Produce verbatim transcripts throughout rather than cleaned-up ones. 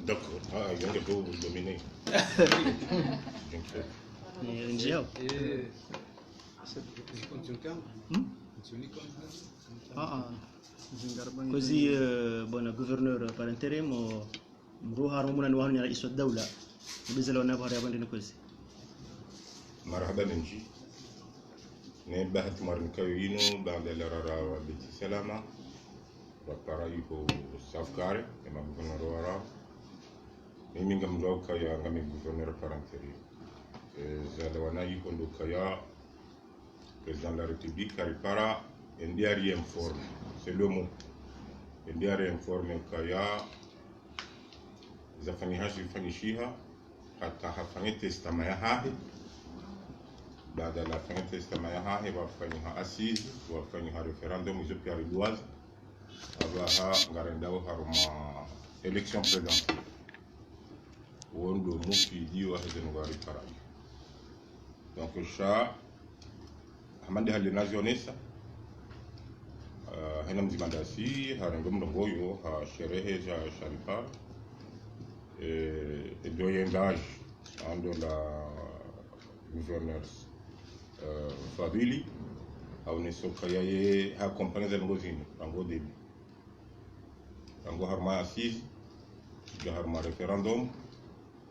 D'accord. Ah, il vient de vous dominer. Donc, euh, Ni ndziya. Hmm? Ah, ah. Kozi, euh, bwana gouverneur par intérim, euh, mdru harumwa mna ni wahanu ya rais wa daula. Ubizela wana bari ya bandi ni kozi. Marahaba mendji. Ne bahati mwarinikayo yinu, baada la rara wa Beti Salama, wa para iho Safkare, ne magouverneur wara. Mimi ngamdjuwa ukaya ngami gouverneur par intérim. Eh, zalawana iho ndo ukaya président de la République aripara, ende ari informe. C'est le mot. Ende ari informe ukaya zafanyiha zifanyishiha, hata hafanye testament yahahe. Baada la fanye testament yahahe, wafanyiha assise, wafanyiha référendum, izo piya ridwaza. Apvaha ngarendao harumwa élection présidentielle. Wo ndo mufidi waheze nungu ariparayo. Donc, sha, hama nde hali nazionesa, euh, hena mdzima ndasi, harenge mlongoyo, ha sherehe sha, sha ripara. Eh, e doyen d'âge, ando la gouverneur, euh, Fadhili, haonesa ukaya ye ha accompagner ze nungu zinu, rangu début. Rangu harumwa assise, ngia harumwa référendum,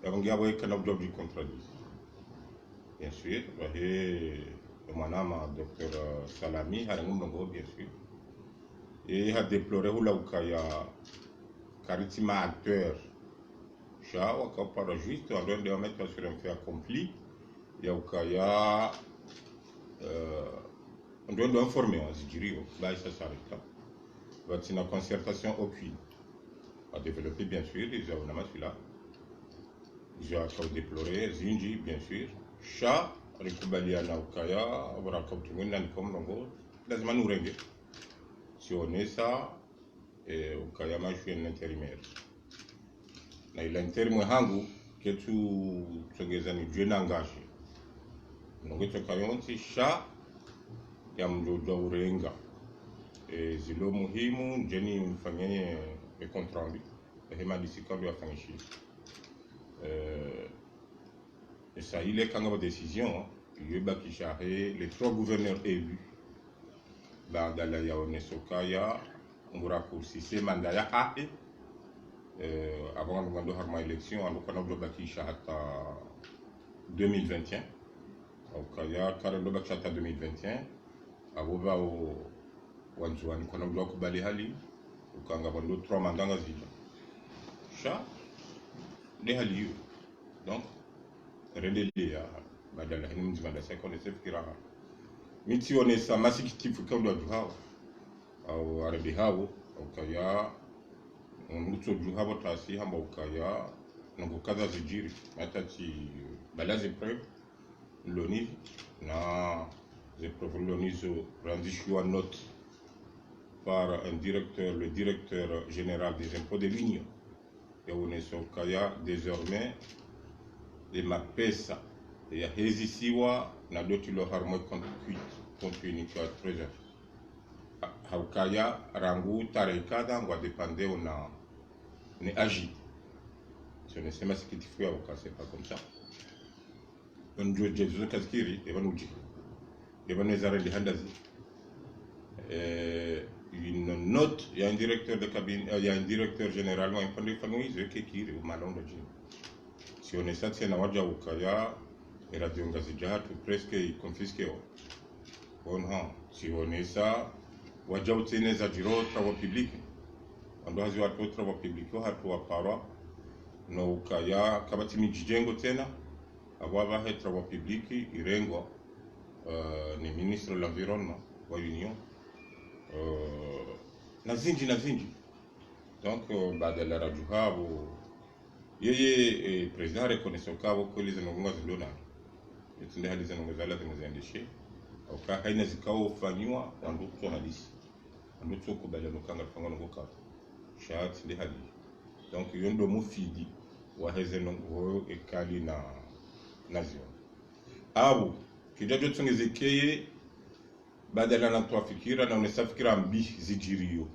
yapvo ngia pvo eka na udjuwa udji contredire. Bien sûr, wahe mwanama docteur Salami, harenge mlongo, bien sûr. Ye ha déplorer hula ukaya karitsi ma acteurs. Sha, waka para juste, ando ende wa mettre sur un fait accompli, ya ukaya, euh, ando ende wa informer wa zidjiriyo, bahi ça s'arrête là. Pvatsina concertation aucune. A développer, bien sûr, izo wana maswila. Izo aka déplorer, zindji, bien sûr. Sha, rikubaliana ukaya, waraka utumwena ni kwa mlongo, lazima nurenge. Sionesa, eh, ukaya mashwi ya intérimaire. Na ila intérim hangu, ketsu tsongeza nidjuwe na ngashi. Nonge tsoka yontsi sha ya mdjodjuwa urenga. Eh, zilo muhimu, ndjeni mfanye e compte rendu. Ehe madisi kando yafanyishiha. Eh, esa ile kanga ba décision, yo ibakisha he les trois gouverneurs élus. Baada la yaonesa ukaya, ngu raccourcir mandat yahahe. Eh, apvo ngando ngando harumwa élection, ando kana udjo bakisha hata deux mille vingt et un. Ukaya, kara ndo bakisha hata deux mille vingt et un. Apvo pvao Wandzuwani kana udjo kubali hali, ukanga pvando trois mandats ngazidja. Sha, nde hali iyo. Donc, rendelea, badala hini mdzima ndasi akonese fikira. Mi tsionesa masikitifu ka ndo wadjuhao. Au arende hao, ukaya, mndru tsodjuhao tasi hamba ukaya, nungu kadha zidjiri. Hata tsi balazi preuve, lonizo, na ze preuve lonizo randzishiwa note par un directeur, le directeur général des impôts de l'Union. Yaonesa ukaya désormais, ye mapesa yahezisiwa na doti lo harumwa compte quitté, compte unique ya trésor. Ha, ha ukaya rangu tarehi kadha ngwa dépendeo na, ne A G I. Tsionese masikitifu ya uka, c'est pas comme ça. Ndjo dje zo kazikiri, eba nudji. Eba neza rendi handazi. Eh, ino note ya directeur de cabinet, eh, ya directeur général wa impôts de l'Union, izo ke kiri, umalondo dji. Tsionesa tsena wadja ukaya, e radio Ngazidja hatru presque i confisqué o. Bon, ha, tsionesa, wadja utseneza djiro travaux publics. Wandru hazi watru travaux publics, hatru waparwa, no ukaya, kapvatsi midjidjengo tsena, apvo apvaha e travaux publics irengwa, euh, ni ministre de l'environnement wa Union. Euh, na zindji, na zindji. Donc, euh, badala radjuhao, yeye, eh, président reconnaît ukaya kweli ze nungu ngazindona. Yetsinde hali ze nungu zala zimuzendeshe. Uka haina zikao fanyiwa, wandru tso halisi. Wandru tso kubali no ukanga fanga nungu kafu. Sha tsinde hali. Donc, yo ndo mufidi waheze nungu hoyo ekali na, na zio. Apvo, kidjadjo tsongezekeye, badala na twa fikira, na unesa fikira mbi zidjiriyo.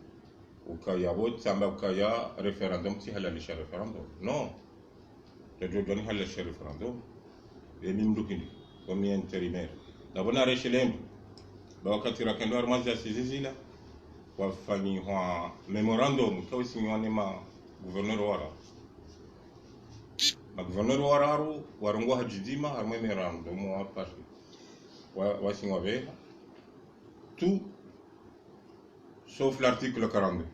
Ukaya pvo tsamba ukaya référendum tsihalalisha référendum. Non. Tadjo djwani halalisha référendum. Emi mndru hindri, comme intérimaire. Napvo nareshe lendo. Ba wakati rakendo harumwa zi assises zila, wafanyihwa mémorandum, ikao isinyiwa ne ma gouverneur wararu. Ma gouverneur wararu, warongowa hadjidima, harumwa mémorandum wa pasi. Wa, wasinyiwa pveha. Tout sauf l'article quarante-deux.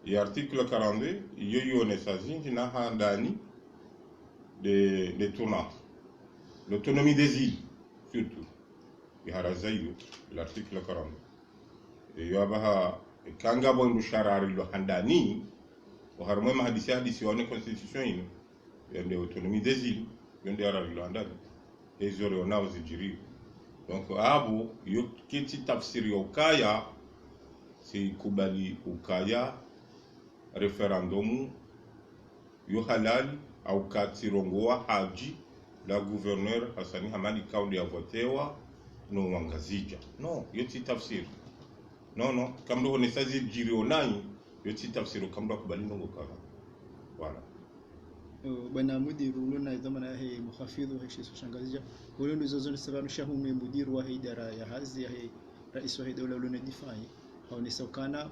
Ye article quarante-deux, iyo yonesa zindji na handani de, de tournante. L'autonomie des îles, surtout. Iharaza iyo, l'article quarante-deux. Iyo apvaha, eka ngapvo ndru sha rarilo handani, oharumwa ye mahadisi yahadisiwa ne constitution inu, yende autonomie des îles, yende yararilo handani. Ezo rionao zidjiriyo. Donc, apvo, yo ketsi tafsiri yo ukaya, tsikubali ukaya, référendum, yo halali, au katsirongowa hadji, la gouverneur Hassani Hamadi ikao nde yavotewa, no Wangazidja. Non, yo tsi tafsiri. Non, non, kamdo honesa zidjiriyo nayi, yo tsi tafsiri, kamdo kubali ndrongoo kama. Voilà. Yo, bwana mudiru, ulo na dhwamana yahe muhafidhu wahe she isiwa sha Ngazidja. Ulo ndo izo zonesa pvanu sha hunu ye mudiru wahe idara ya hazi yahe rais wahe daula ulo na difai. Haonesa ukana,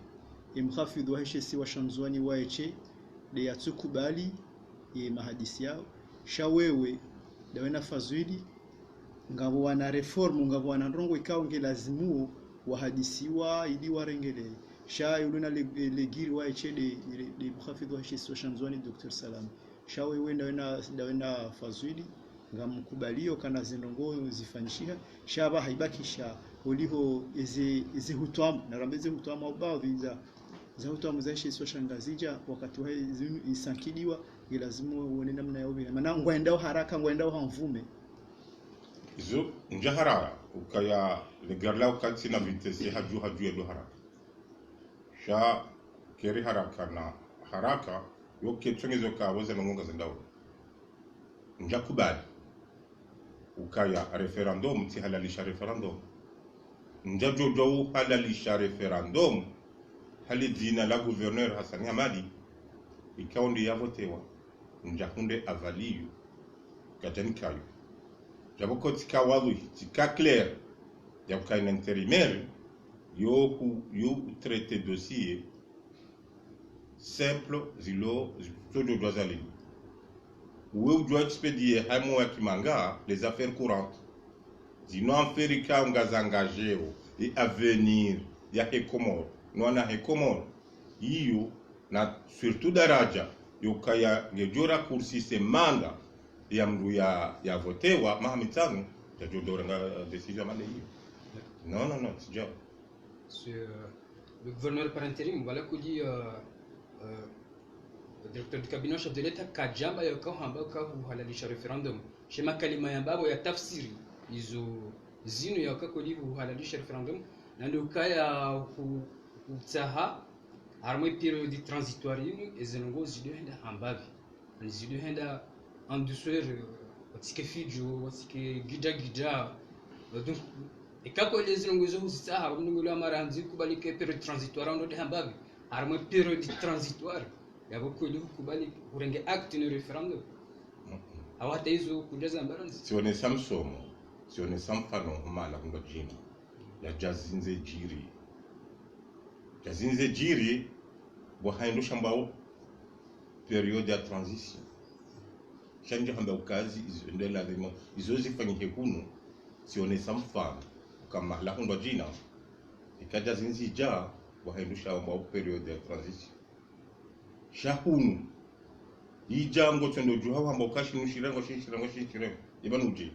ye muhafidhu wahe she isiwa sha Ndzuwani waeshe, nde yatsukubali ye mahadisi yao. Sha wewe, ndawe na Fazwili, ngapvo wana réforme, ngapvo wana ndrongoo ikao nge lazimu wo wahadisiwa, ili warengelee. Sha ulo na le, le giri waeshe nde, nde, nde muhafidhu wahe she isiwa sha Ndzuwani, Docteur Salam. Sha wewe ndawe na, ndawe na Fazwili, ngamkubaliyo ukana zindrongoo zifanyishiha, sha apvaha ibakisha, oliho eze, eze hutwamu, narambe eze hutwamu au baadhwi za, za hutwamu zahe she isiwa sha Ngazidja, wakati wahe zinu isankiliwa, nge lazimu wone namna ya upvira. Mana ngwendao haraka, ngwendao ha mvume. Izo, ndja haraka, ukaya, le gari la ukatsi na vitesse hadju, hadju yendo haraka. Sha keri haraka na haraka, yo ketsi ngezo ka pvo ze ndrongoo ngazendao. Ndja kubali ukaya référendum, tsihalalisha référendum. Ndja djodjo uhalalisha référendum, ha le dzina la gouverneur Hassani Hamadi, ikao nde yavotewa. Ndja hundre avis iyo, kadjanikayo. Djapvo ko tsika wadhwihi, tsika clair, ya ukaya intérimaire, yo hu, yo traité dossier simple, zilo, zitsodjo djwa zalini. Uwe udjo expédier ha moyo ya kimanga, les affaires courantes. Zinu affaires ikao ngazi engagéo, ye avenir yahe Comores, no wana he Comores. Iyo, na surtout daradja, yo ukaya ngedjo raccourcir ze manda ya mndru ya, yavotewa, maha mitsanu, yadjo djo renga décision mana iyo. Non, non, non, tsi djao. Monsieur, euh, le gouverneur par intérim, voilà que dit, euh, euh, le directeur du cabinet au chef de l'État, kadjamba yaka hamba ka huhalalisha référendum. She makalima yamba pvo ya tafsiri, izo zinu yaka kodi huhalalisha référendum, na ndo ukaya hu, hutsaha, harumwa ye période transitoire inu, eze ndrongoo zido henda hambapvi. Zido henda en douceur, euh, watsike fidjo, watsike gidja gidja. Euh, donc, eka kweli eze ndrongoo izo huzitsaha, mndru ngelo amara handzi kubali ke période transitoire, ndo nde hambapvi. Harumwa ye période transitoire, yapvo kweli hukubali, hurenge acte no référendum. Au hata izo kudja zambara ndzi. Tsionesa msomo, tsionesa mfano, humala hundra djina. Ya djazindze djiri. Djazindze djiri, pvo haindru shambwao période ya transition. Sha ndja hamba ukazi, izo nde lazima, izo zifanyihe hunu, tsionesa mfano, uka mahala hundra djina, ika djazindzi dja, pvo haindru shambwao période ya transition. Sha hunu, idja ngo tsondo djuha wamba uka shinu shirengo, shinu shirengo, shinu shirengo. Iba nudje.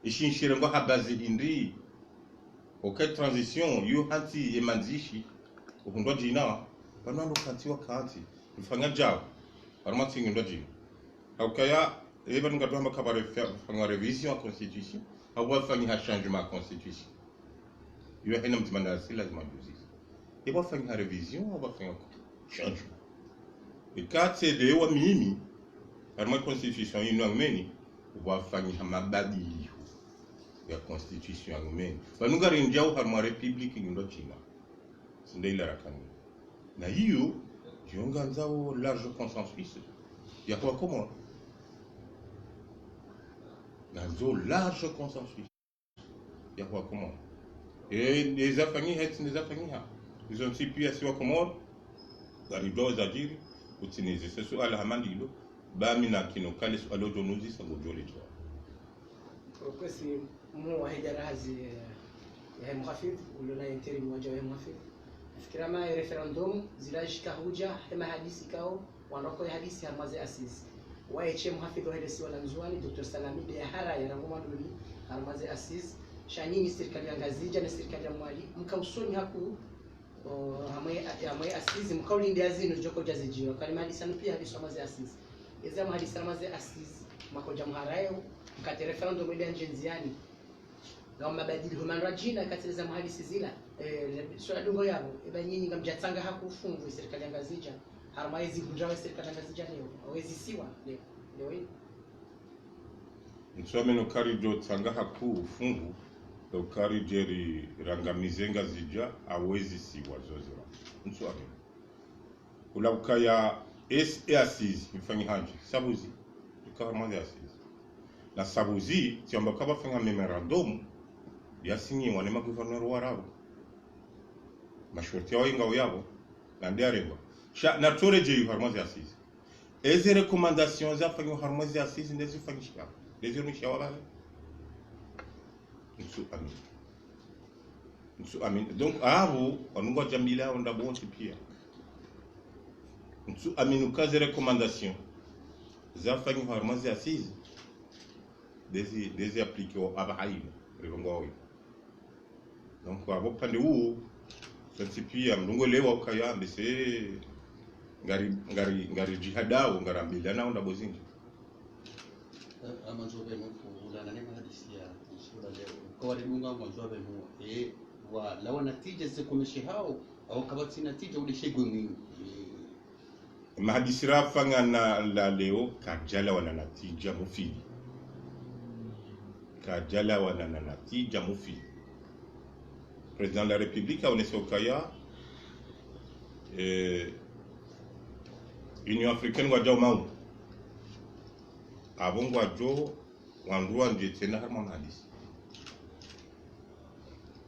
Ishi shirengo ha bazi hindri. Oka transition, yo hantsi ye mandzishi. Uhundra djina. Pvanu ndo kantsi wakantsi. Mfanya djao. Pvanu matsingi ndo djina. Ha ukaya, eba nunga tuhamba ka pvare fe-, fanywa révision ya constitution. Hau wafanyiha changement ya constitution. Iyo haina mdzima nda si lazima djuzi. Eba wafanyiha révision, hau wafanyiha changement. Eka tsi nde wa mimi, harumwa constitution inu ya Ngumeni, wafanyiha mabadiliho ya constitution ya Ngumeni. Pvanu ngarindjao harumwa république ngindro djina. Tsi nde ila rakani. Na iyo, yo ngandzao large consensus ya Wakomori. Ngandzao large consensus ya Wakomori. E, nde zafanyiha, tsi nde zafanyiha. Izo ntsi pia si Wakomori, ngaridjuao zadjiri, utsi neze sesu ala hama ndilo, ba mi nakino kale suala udjo nuzisa ngodjo ledjuwa. Kwesi, mhuu wahe idara hazi, eh, yahe muhafidh, ulo na intérim wadja wahe muhafidh. Nafikiri hama e référendum, zila zika hudja, he mahadisi kao, wandru wako yahadisi harumwa ze assises. Waye she muhafidh wahe lesiwa la Ndzuwani, Docteur Salami, nde yahara yarangu mwandoni harumwa ze assises. Sha nyinyi sirikali ya Ngazidja ne sirikali ya Mwali, mka usoni haku, o, hamwe, hamwe assises, mka ulinde ya zinu djoko dja zidjiwa. Kali mahadisi yanu pia hadisi harumwa ze assises. Eza mahadisi harumwa ze assises, makodja muhara yeo, mkati référendum ende yandje ndziani. Ngam mabadiliho mandru adjina katsile za muhadisi zila, eh, suala dungo yapvo, eba nyinyi ngamdjatsanga haku ufungu sirikali ya Ngazidja, harumwa ezi hundra wa sirikali ya Ngazidja leo, au ezisiwa leo, leo hii. Ntsu amini uka ridjo tsanga haku ufungu, uka ridje rirangamize Ngazidja, au ezisiwa zozo. Ntsu amini. Ula ukaya ezi assises, mfanyi handje, sabuzi, uka harumwa ze assises. Na sabuzi, tsiamba kaba fanya mémorandum, yasinyiwa ne magouverneur wararu. Mashurti yawo inga uyapvo, na nde yarengwa. Sha, na tsoredjeyi harumwa ze assises. Eze recommandations zafanyiwa harumwa ze assises, nde zifanyishiha. Nde zirunishiha wabale. Ntsu amini. Ntsu amini. Donc, apvo, wanu ngwadjambilao nda bonti pia. Ntsu amini uka ze recommandations zafanyiwa harumwa ze assises, nde zi, nde zi appliquéo apvaha inu, rirongoao. Donc, apvo pvandze uwo, sontsi pia, mlungu lewa ukaya, mbese, ngari, ngari, ngaridjihadao, ngarambilanao nda bozindji. Eh, amandzobe mfu, ulana ne mahadisi ya, nsula leo. Kwa ridunga amandzobe mu, eh, walawa natija ze komeshe hao, au kapvatsi natija ule shegwe mwinyi. Eh. Mahadisi rafanya na la leo, kadjalawana natija mufili. Kadjalawana natija mufili. Président de la République aonesa ukaya, eh, Union Africaine ngwadjao mau. Apvo ngwadjo wandru wandje tsena harumwa mahadisi.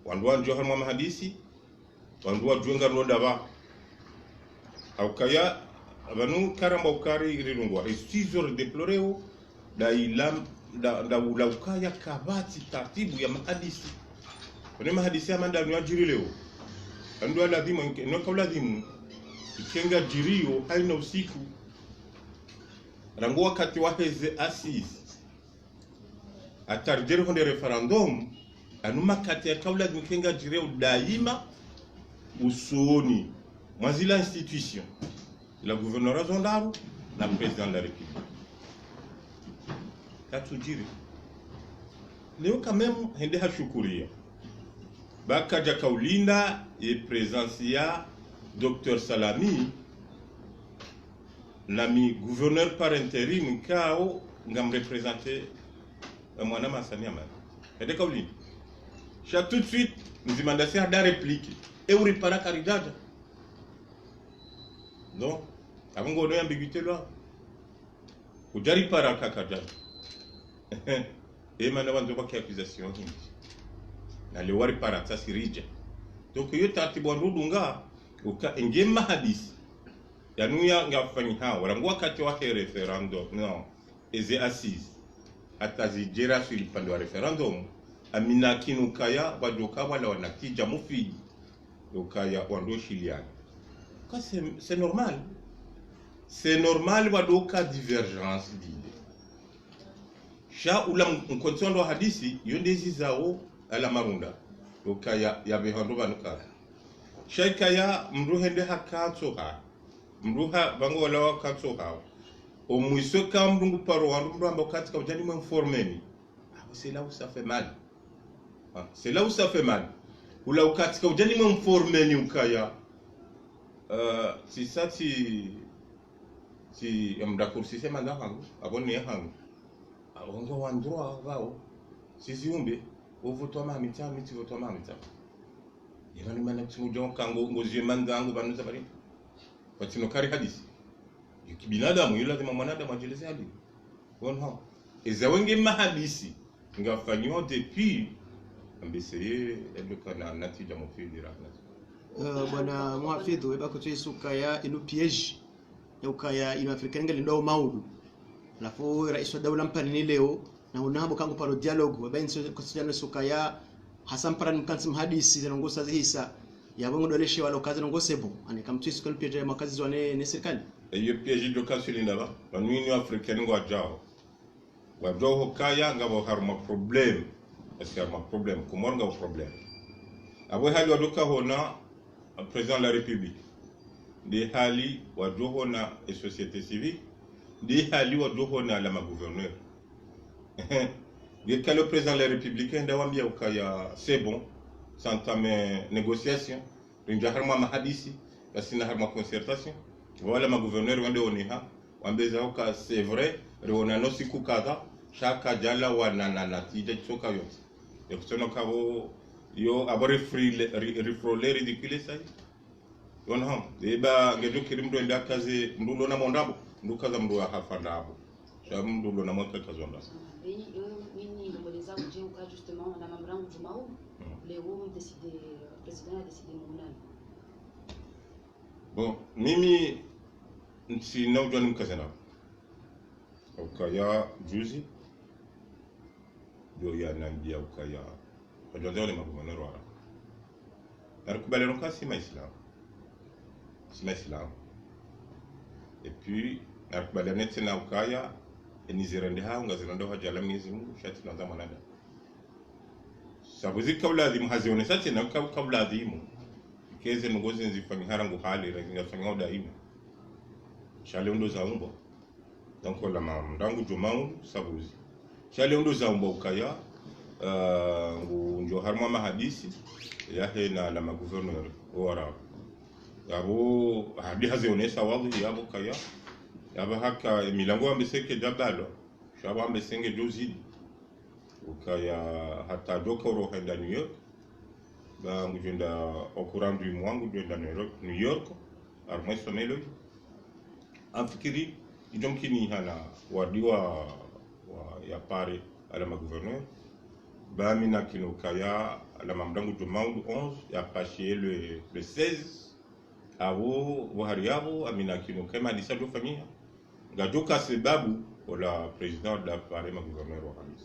Wandru wandje harumwa mahadisi, wandru wadjuwe ngarilonda pva. Haukaya, pvanu karamba ukari rirungwa. Ezi zo ridéploreo, nda ila, nda, nda ula ukaya kapvatsi tartibu ya mahadisi. Kone mahadisi ya mandanu yadjiri leo. Ando ya ladhimu, enke, no ka uladhimu. Ike ngadjiriyo, haina usiku. Rangu wakati waheze assises. Hata ridjeri honde référendum, anu makati ya ka uladhimu ike ngadjiriyo daima usoni mwa zila institutions, la gouvernorat zo ndraru, na président de la République. Katsudjiri. Leo quand même, hende hashukuriya. Ba kadja kaulinda ye présence ya Docteur Salami, nami gouverneur par intérim, kao ngam représenter, eh, mwana Masani Amani. Hende kaulinda. Sha tout de suite, mzima ndasi hada réplique. E uripara karidjadja. Donc, apvo ngono ambiguïté lwa. Kudjaripara kakadjadja. E mana wandzo pvwake accusation hindri. Na leo waripara tasi ridja. Donc, yo tartibu wandru dunga, uka nge mahadisi. Yanu ya ngafanyihao, rangu wakati wahe référendum, non, eze assises. Hata zidjera sur le plan wa référendum, amina kinu kaya, wadjoka wala wanatija mufili. Ukaya wandru shiliana. Ka c'est, c'est normal. C'est normal wadjoka divergence d'idées. Sha ula m-, mkontsi wandru hadisi, yo ndezi zao ala marunda. Ukaya yapve handru pvanu kara. Sha ikaya mndru hende hakantso ha. Mndru ha, pvangu wala wakantso hao. Omwiso ka mndru nguparo wandru mndru amba ukati ka udjani mwe informeni. Ah, c'est là où ça fait mal. Ah, c'est là où ça fait mal. Ula ukati ka udjani mwe informeni ukaya. Euh, tsi sa tsi, tsi, mndru akursise manda hangu, apvo ni hangu. Apvo ngo wandru pvao. Tsi ziumbe, o voto wa mamitsa, mi tsi voto wa mamitsa. Yemani mana tsi mudjo kango, ngo zie manda hangu, pvanu za pvali. Pvatsina kari hadisi. Kibinadamu, yo lazima mwanadamu adjeleze hali. Bon, ha. Eza wenge mahadisi ngafanyiwa depuis, ambe seye, ndo kana natija mufidi rahna. Eh, bwana Muhafidhu, eba kutsu isukaya inu piège, ya ukaya inu Afrika ngeli ndo maudu. Halafu rais wa daula mpanini leo, na unabo kangu paro dialogue, waba inso, constitution sukaya, hasa mparani mkantsi mhadisi, zilongosa zihisa, ya bongo doleshe walo kazi longo sebo, ane kamtsu isukaya inu piège ya makazi zwane ne sirikali. Eyo piège ndo kaswili ndaba, wanu Union Africaine ngwadjao. Wadjo hukaya ngapvo harumwa problème. Est-ce que harumwa problème? Komori ngapvo problème. Apvo hali wadjo kahona président de la République. Nde hali wadjo hona e société civile. Nde hali wadjo hona la ma gouverneur. Nge kale président de la République, nda wambia ukaya, c'est bon. S'entame négociation. Rindja harumwa mahadisi, ngasina harumwa concertation. Wala ma gouverneur wende oneha, wambeza uka c'est vrai, riona no siku kadha, sha kadjalawana na natija tsoka yontsi. Ekutsona kabo yo, abo refrile-, ri-, rifrole ridicule sayi. Yona ham, eba ngedjo kiri mndru ende akaze, mndru ulona mondrabo, mndru kaza mndru wa hafa ndrabo. Sha mndru ulona mwaka kazonda. Beni, euh, nini, ndomboleza kudje uka justement, na mamrangu djumau, Mm. leo mdécidé, euh, président a décidé mungulani. Bon, mimi, ntsina udjwani mkaze ndrabo. Ukaya juzi, ndo yanambia ukaya, wadjwandza wale ma gouverneur wara. Narikubaliana uka si ma Islam. Si ma Islam. Et puis, narikubaliana tsena ukaya, eni zirende hao, ngazirendeho hadjala Mwenyezi Mungu, sha tsi nandza mwanadamu. Sabu zi kaula adhimu, hazionesa tsena ka-, kaula adhimu. Keze nungo zenzi fanyi harangu hali, rangi fanyi udaima. Sha leo ndo zaumbwa. Donc, la ma-, mrangu djumau, sabu zi. Sha leo ndo zaumbwa ukaya, euh, ngu ndjo harumwa mahadisi, yahe na la ma gouverneur, owarabu. Yabo, hadi hazionesa wadhihi, yabo kaya. Yabo haka, emilango wambe senge djabalo. Sha wambe senge djozidi. Ukaya hata djoka uro henda New York. Ba ngudjwenda au courant du mois ngudjwenda New York, New York, harumwa sommet lo. Amfikiri, idjo mkini hana wadi wa, wa ya pare ala ma gouverneur. Ba mi nakino kaya ala mamrangu djumau onze, ya pashe le, le seize. Abo, bo hari abo, ami nakino kaya mahadisi yadjo fanyiha. Ngadjo ka sababu, ola président da pare ma gouverneur wa Hamisi.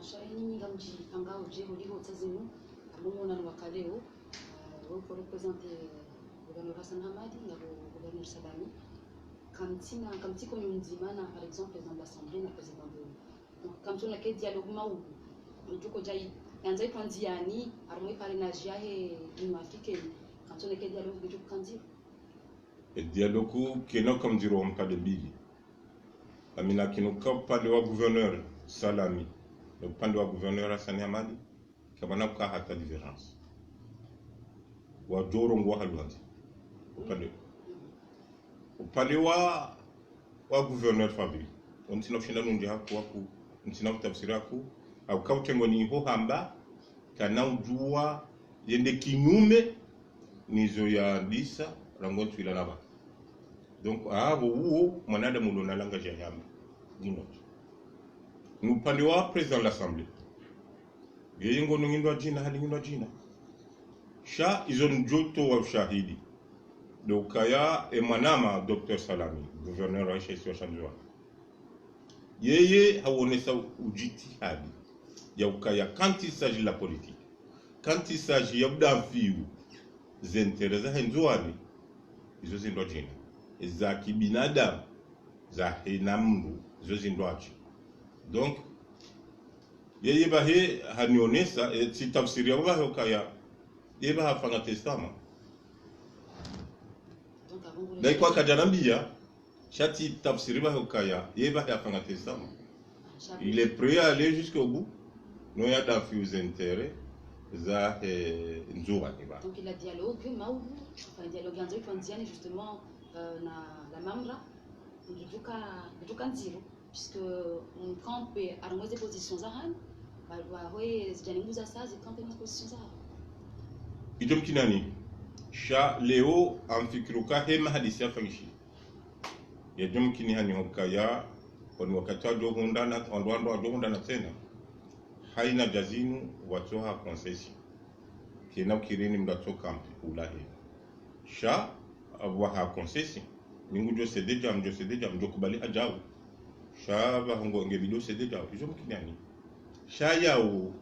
Sha nyinyi ngamdjipanga udje holiho tsazinu, amumo na wakaleo, euh, wo ko représenter gouverneur Hassan Hamadi, ngapvo gouverneur Salami. Kamtsina, kamtsiko mdzima na, par exemple, président de l'Assemblée na président de, donc, kamtsona ke dialogue maudu. Mdjuko djai, yandza itwandziani, harumwa parrainage yahe Union Africaine. Kamtsona ke dialogue mdjuko kandziro. E dialogue kena kamdziro wa mpande mbili. Ami nakino ka upande wa gouverneur Salami, no upande wa gouverneur Hassan Hamadi, kapvana kuka hata divergence. Wadjo rongoa hali wandza. Upande, upande wa, wa gouverneur Fadhili. Ntsina ushinda nundji haku, haku, ntsina utafsiri haku, au ka utrengwa ni iho hamba, kana udjua yende kinyume nizo yandisa rangu ntsu ila naba. Donc, abo uwo mwanadamu ndo nalanga dja yamba. Dino. Ni upande wa président de l'Assemblée. Yeye ngono ngindwa djina, hali ngindwa djina. Sha izo ndjoto wa ushahidi. Ndo ukaya e mwanama Docteur Salami, gouverneur wa isha isiwa sha Ndzuwani. Yeye haonesa udjitihadi ya ukaya quand il s'agit de la politique, quand il s'agit ya udafiu ze intérêt zahe Ndzuwani, izo zindwa djina. Za kibinadamu, zahe na mndru, izo zindwa dji. Donc, yeye bahe hanionesa, e, tsi tafsiri ya bahe ukaya, yeye baha hafanya testament. Dayi kwa kadjanambia, sha tsi tafsiri bahe ukaya, yeye bahe hafanya testament. Il est prêt à aller jusqu'au bout. No yadafiu ze intérêt zahe Ndzuwani ba. Donc, il a dialogue, maudu, enfin, dialogue yandzo itwandziani justement, euh, na la mamra, ngidjuka, ngidjuka ndziro. Puisque on campe harumwa ze positions zahanyu, ba, ba, hoye zidjani mbuza sa, zi campe harumwa ze positions zahanyu. Idjo mkinani, Sha leo ngamfikiri uka he mahadisi yafanyishiha, yadjomkini hani hukaya, wanu wakati wadjohundrana, wandru wandru wadjohundrana tsena, hayina djazinu watsoha concession. Kena ukirini mndru atso kampi ulahe. Sha, apvo waha concession, mi ngudjo céder dja, mdjo céder dja, mdjo kubali hadjau. Sha, pvahongo nge bidi céder djau. Izo mkini hani. Sha yawo,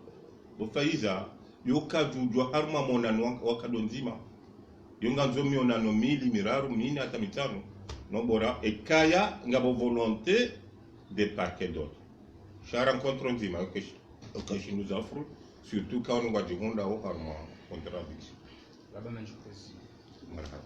bo Faiza, yo kadjudjwa harumwa monano wa, wa nkado ndzima. Yo ngandzo mionano mili, miraru, mine, hata mitsanu. No bora, ekaya, ngapvo volonté de part et d'autre. Sha rencontre ndzima, yo keshi, yo keshi nous affronte, surtout quand on va djihundra wo harumwa contradiction. Laba manji président. Marahaba.